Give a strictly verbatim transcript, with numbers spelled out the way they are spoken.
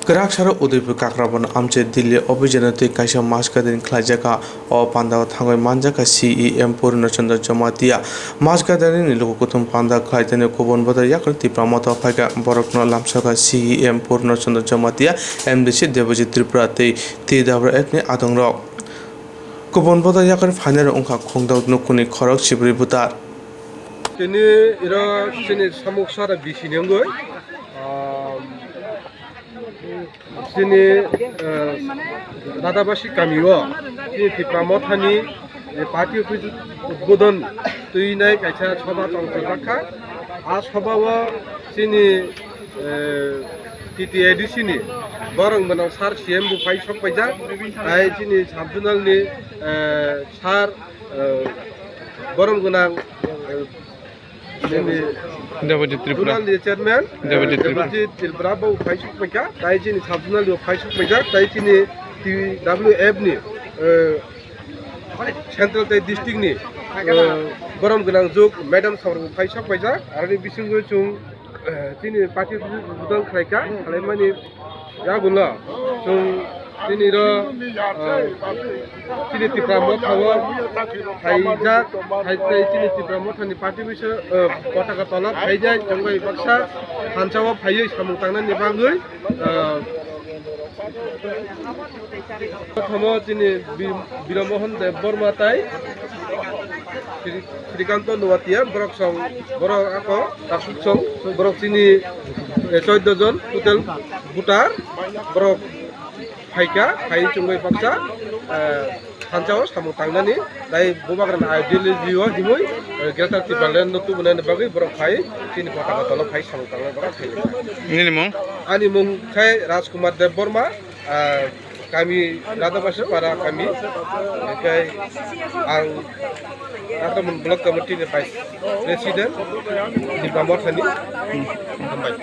Kwrak saro Udaipur Kakrabon amchai Delhi obhijano tei kaisa mass gathering khlaijakha. O pandao thangwi manjakha C E M Purna Chandra Jamatia. Mass gathering ni luku kuthum panda khlai tani kubun bodol yakar Tipra Motha phaikha. Borokno lamsokha C E M Purna Chandra Jamatia, M D C Debojit Tripura tei T W F ni adongrok. Kubun bodol yakar phainai rok wngkha khungdok nukuni khorok sibri butar. Tini iro chini samuk sara bisi ni wngwi, ah, chini, ah, Radhabasi kami o chini Tipra Mothani, eh, party office udbodon twinai kaisa soba tongthokjak kha. A soba o chini, eh, T T A D C ni borok gwnang sir C M bo phai sok paijak, tai chini sub zonal ni, eh, sir, eh, borok gwnang, eh, chini Debojit Tripura. Zonal ni chairman, Debojit eh, Tripura. Debojit Tripura bo phai sok paikha, tai chini sub zonal ni bo phai sok paijak, tai chini T W F ni, eh, Central tei district ni, eh, borom gwnang jwk madam sir bo phai sok paijak, aroni bisingo chwng, eh, chini party budang khlaikha, khlaimani yagulo chwng chini ro, eh, chini Tipra Motha o phaijak, phai tei chini Tipra Motha ni party bisa, eh, potaka tolok phaijak, chwng bai baksa thansa o phaiwi samung tangnani bagwi, eh, Prothamo chini Bi-, Biramohon Deb Borma tai Sri-, Srikanto Nuatia, borok song, borok ako Tasuk song, borok chini, eh, chaudo jon total voter, borok phaikha, phai chwngwi baksa, eh, thansa o samung tangnani, tai bubagrani ideology o himwi, eh, Greater Tipraland no tubunani bagwi borok phai chini potaka tolo phai samung tangna borok phai. Nini mung? Ani mung khai Rajkumar Deb Borma, ah, kami Radhabasi Para kami, hingke ang Kakrabon Block Committee ni Vice President, Tipra Mothani. Hambai.